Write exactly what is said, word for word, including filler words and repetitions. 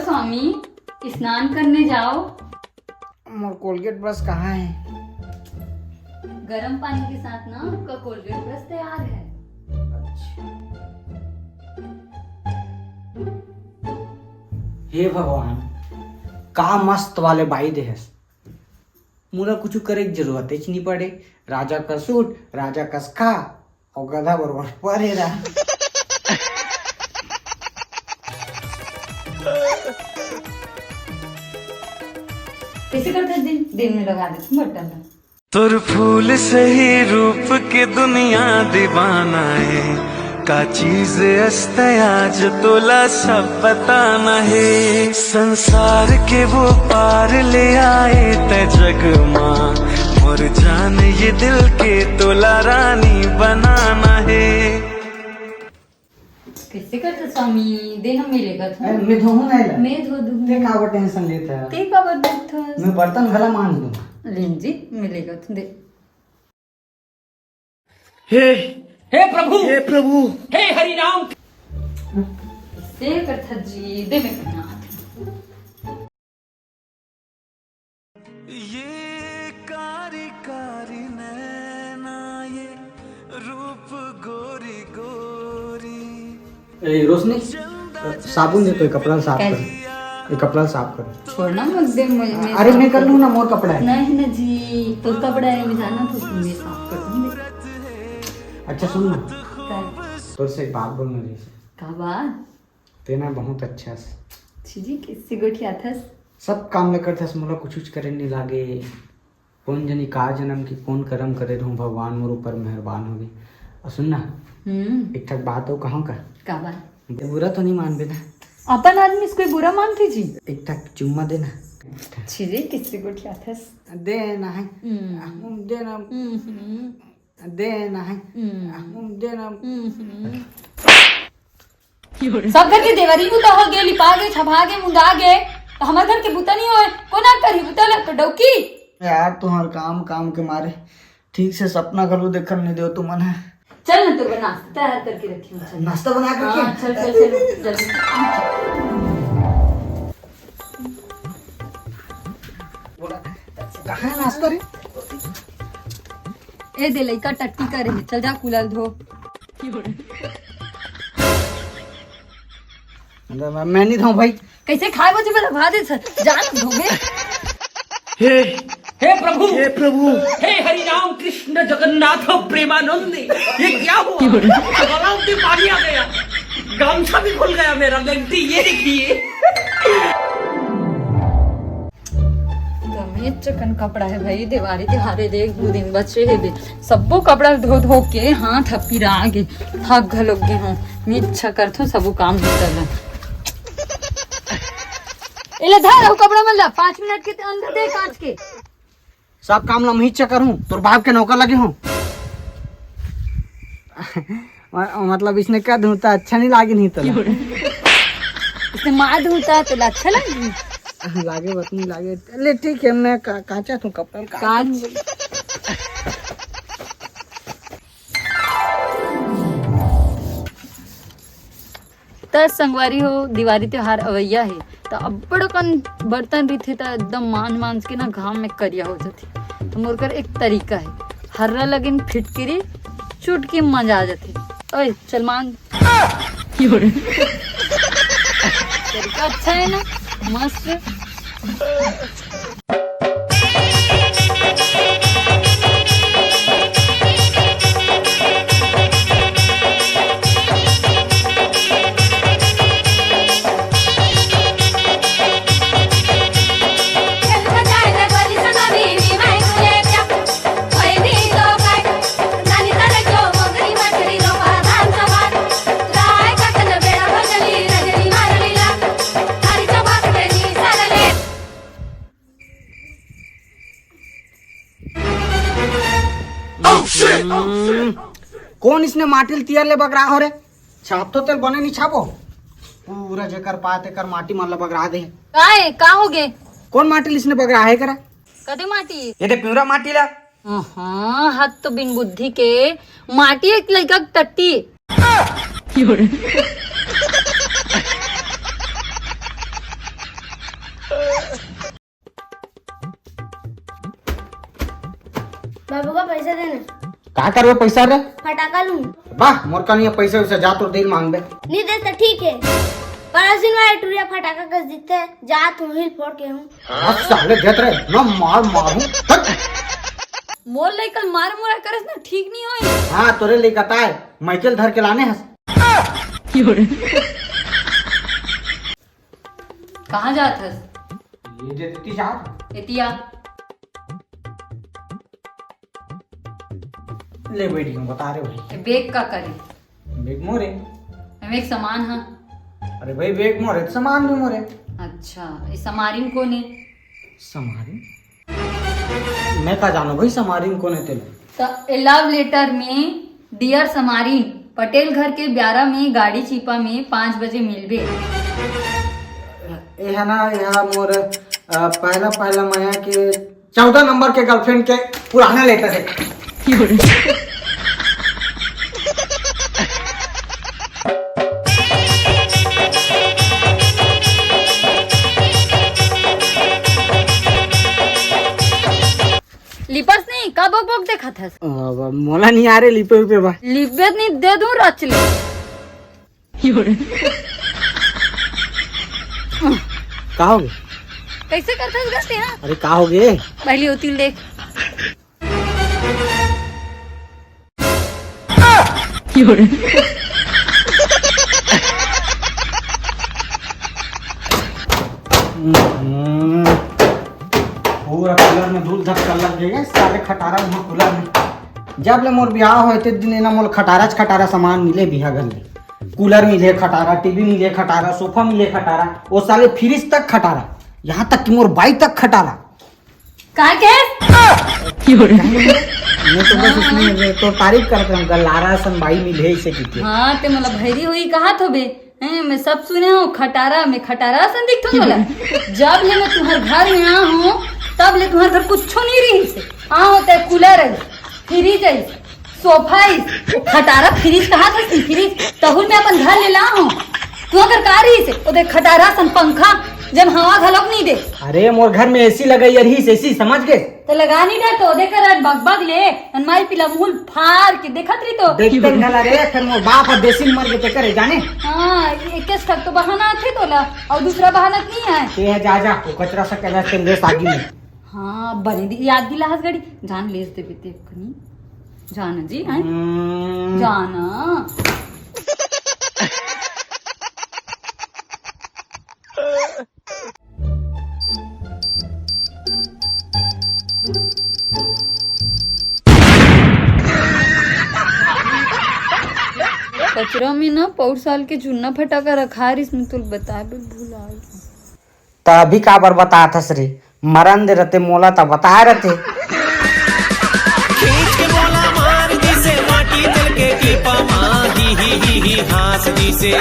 स्वामी, स्नान करने जाओ। मोर कोलगेट ब्रश कहाँ है? गरम पानी के साथ ना आपका कोलगेट ब्रश तैयार है। अच्छा। हे भगवान, का मस्त वाले बाई देहस। मोला कुछु करे के जरूरत ही नहीं पड़े। राजा कस उठ, राजा कस खा, अउ गधा बरोबर परे रहा। कैसे करते दिन, दिन में लगा देते बटन ला। तोर फूल सही रूप के दुनिया दीवाना है। का चीज अस्त आज तोला सब बताना है। संसार के वो पार ले आए तै जग मा, मोर जान ये दिल के तोला रानी बनाना है। कैसे करते स्वामी? देना, मैं लेगत हूँ। अरे, मैं धोहूँ ना एला। मैं धो दूँ। ते काबर टेंशन लेत है? ते काबर दुखत हस? मैं बर्तन घला मांज दूँ। लेन जी, मैं लेगत हूँ, दे। हे, हे प्रभु, हे प्रभु। हे हरि राम। कैसे करता जी, दे मैं करना। ये कारी कारी नैना, ये रूप गोरी गोरी। ए, रोशनी, साबुन दे तो, ये कपड़ा साफ कर। ये कपड़ा साफ कर। छोड़ ना, मत दे, मैं, मैं अरे, साफ मैं कर कर लूँ ना, मोर कपड़ा है। नहीं ना जी, तोर कपड़ा है, मैं जाना तो मैं साफ कर दूँगी। अच्छा, सुन ना। का? तोर से एक बात बोलना रहिस। का बात? तेना बहुत अच्छा से। छी जी, किससे गोठियाथस? सब काम ल करथस, मोला कुछ कुछ करे नहीं लागे। कौन जनी का जन्म की कौन करम करे रहूं, भगवान मोर ऊपर मेहरबान होगे। अउ सुन ना, हम्म। एक ठक बात अउ कहूं का? का बात? बुरा तो नहीं मानबे ना? अपन आदमी से कोई बुरा मानथे जी? एक ठक चुम्मा दे ना। छी जी, किससे गोठियाथस? दे ना है। हम्म। दे ना। हम्म, हम्म। दे ना है। हम्म। दे ना। हम्म, हम्म। सब घर के देवरी बुता हो गे, लिपा गे, छपा गे, मुंदा गे, तो हमर घर के बुता नहीं होय, कोन करही बुता ल तो डौकी। यार, तुम्हार काम, काम के मारे ठीक से सपना घलो देखन नहीं देव तुमन है। चल ना, तोर बर नाश्ता तैयार करके रखी हूँ, चल। नाश्ता बना करके? हाँ, चल, चल, चल, जल्दी। बोला, कहाँ है नाश्ता रे? ए दे लइका टट्टी करे हे, चल जा कूलर धो। मैं नहीं धोऊं भाई। कैसे खाए बचे में लगा दे सर, जा ना धोगे। हे, हे प्रभु, हे प्रभु। हे हरि राम कृष्ण जगन्नाथ प्रेमानंद, ये क्या हुआ? गला में पानी आ गया, गमछा भी खुल गया मेरा, लगती ये देखिए। त मेच चकन कपड़ा हे भाई, देवारी तिहार हे, देख दू दिन बचे हे बे, सब्बो कपड़ा धो धो के हाथ ह पिरा गे, थक घलोक गे हूँ। मेच चकन करथो सबो काम भीतर ला। एला धर, अउ कपड़ा मन ला पाँच मिनट के अंदर दे कांच के। सब काम ला मैं ही चकर हूँ, तोर बाप के नौकर लगे हूँ। म-, मतलब इसने कह दूँ तो अच्छा नहीं लागे नहीं तो। इसने मार दूँ तो, तो अच्छा लगे? लागे बत नहीं लागे। ले ठीक है, मैं का-, कांचा तू कपड़ा का- कांच। त संगवारी हो, दिवाली त्योहार अवइया हे, त अब्बड़ अकन बर्तन रहिथे, त एकदम मांज मांज के ना घाम में करिया हो जाथे। त मोर कर एक तरीका हे, हर्रा लगिन फिटकिरी, चुटकी मंजा जाथे। ओए, चल मांज। तरीका अच्छा हे ना, मस्त। हम्म, कोन इसने माटी ल तियर ले बगरा हो रे? छाप तो तेल बने नहीं छापो। पूरा जेकर पाए तेकर माटी मन ल बगरा दे। काय, का हो गे? कोन माटी ल इसने बगरा हे करा? कते माटी? ये दे पिंवरा माटी ला। हाँ, हाथ तो बिन बुद्धि के, माटी एक लइका के टट्टी। बाबू का पैसा देना। का करबे पैसा रे? फटाका लूं। वाह, मोर का नहीं है पैसा वैसा, जा तोर दिल मांगबे। नहीं दे तो ठीक है, पर असिन वाले टुरिया फटाका कस जीते, जा तू हिल फोड़ के हूँ। बस साले देत रहे ना, मार मारू। हट। मोर लइका मार मुरा करस ना, ठीक नहीं होई। हाँ, तोरे लइका ताय, माइकल धर के लाने हस। कहाँ जात हस? ये दे देती यार। एतिया। ले बैठ गया, बता रहे भाई। ए, बैग का करे? बैग मोरे। एमे एक सामान हा। अरे भाई, बैग मोरे, सामान भी मोरे। अच्छा, ये समारिन कोन हे? समारिन? मैं का जानो भाई, समारिन कोन हे तेला? त ए love letter में dear समारिन, पटेल घर के ब्यारा में गाड़ी चीपा में पाँच बजे मिलबे। ए है ना, यह मोर, अ, पहला, पहला मया के चौदह नंबर के girlfriend के पुराना letter है। लिपस नहीं, का बक बक देखत हस? अब मोला नहीं आ रे लिपे उपे बा। लिपे नहीं, दे दूं रच ले। का हो गे? कैसे करथस गलती, हाँ? अरे का हो गे? पहली होती देख। हम्म, पूरा कूलर में धूल धक्का लग गया, सारे खटारा वहाँ कूलर में। जब ले मोर बिहाव होए, ते दिन एना मोला खटारा च खटारा सामान मिले बिहा घर ले। कूलर मिले खटारा, टीवी मिले खटारा, सोफा मिले खटारा, वो साले फ्रिज तक खटारा, यहाँ तक कि मोर बाइक तक खटारा। का के? मैं तो बस उसमें तो तारीफ करता हूँ, गलारा सन बाई मिले इसे किके। हाँ, ते मोला भैरी हुई कहा थो बे? हैं, मैं सब सुने हूँ, खटारा में खटारा सन दिखथो मोला। जब ले मैं तुम्हार घर में आ हूँ, तब ले तुम्हार घर कुछ नहीं रही से। आ होता है कूलर है, फ्रिज है, सोफा है, वो खटारा फ्रिज कहा था सी फ्रिज, तहुल में अपन घर ले ला हूँ। तू अगर का रही से, वो देख खटारा सन पंखा, जब हवा घलोक नहीं दे। अरे मोर घर में एसी लगाई रही से, एसी समझ गए? तो लगा नहीं था, तो ओदे कर बग बग ले, अनमारी पीला मुहुल फार के देखत रही तो। देखते घला रे, फिर मोर बाप और देसी मर के करे जाने। हाँ, ये एक ठक तो बहाना आथे तोला, और दूसरा बहाना नहीं है। ते है जा, जा, वो कचरा सा कहला तेल दे सागी में। हाँ, बने दी, याद दिला हस गड़ी, जान लेस देबे ते कनी। जान जी, हैं? हम्म। जान। कचरा में ना पौर साल के जुन्ना फटाका रखा रिस, मैं तुल बताए बर भुला गे। त अभी काबर बतात हस रे? मरन दे रहते मोला त बताए रहते। खींच के मोला मार दिसे माटी दल के टीपा मा, ही, ही, ही, ही, हाँस दिसे।